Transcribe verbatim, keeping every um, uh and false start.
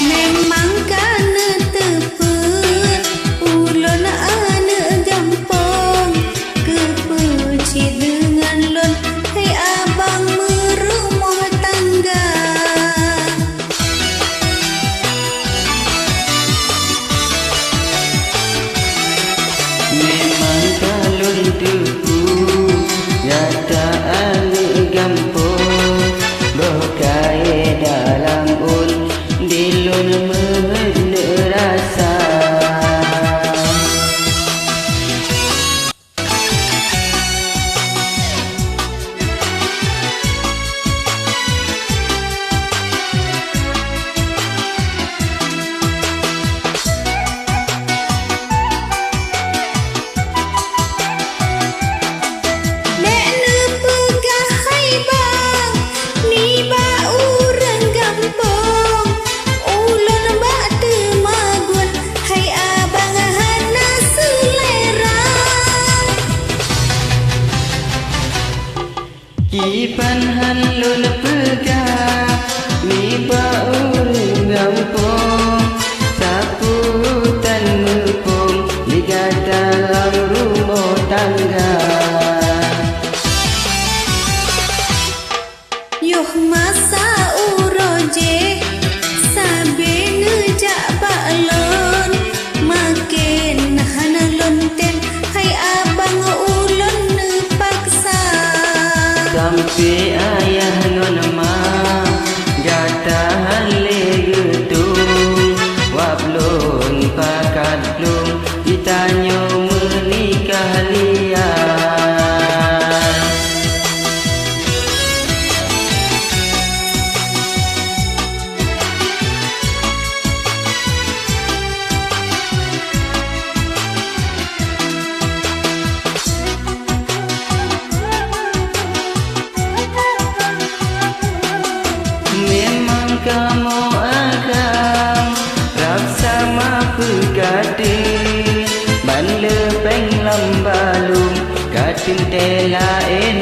Memang ka neuteupeue ulôn aneuëk gampông, keupeue cit deungon lôn, hai abang meurumoh tangga. Memang ka lôn teupeue, gata aneuëk gampông, boh kayée dalam ôn, di lôn meuheuet neurasa. Bék neupeugah hai bang nibak ureuëng gampông, ulôn bak teumagun hai abang hana seulera. Kiban han lôn peugah nibak ureuëng gampông, sapeue tan muphom di gata lam rumoh tangga. Yoh masa uroe jéh sabe neujak bak lôn, maken hana lôn tem hai abang ulôn neupaksa. Sampoe ayah ngon ma gata han lé geutung, wab lôn pakat plueng geutanyoe meunikah liai. Memang kamoe agam rab sama peukateuen, ban le péng lam balum ka teuntée laén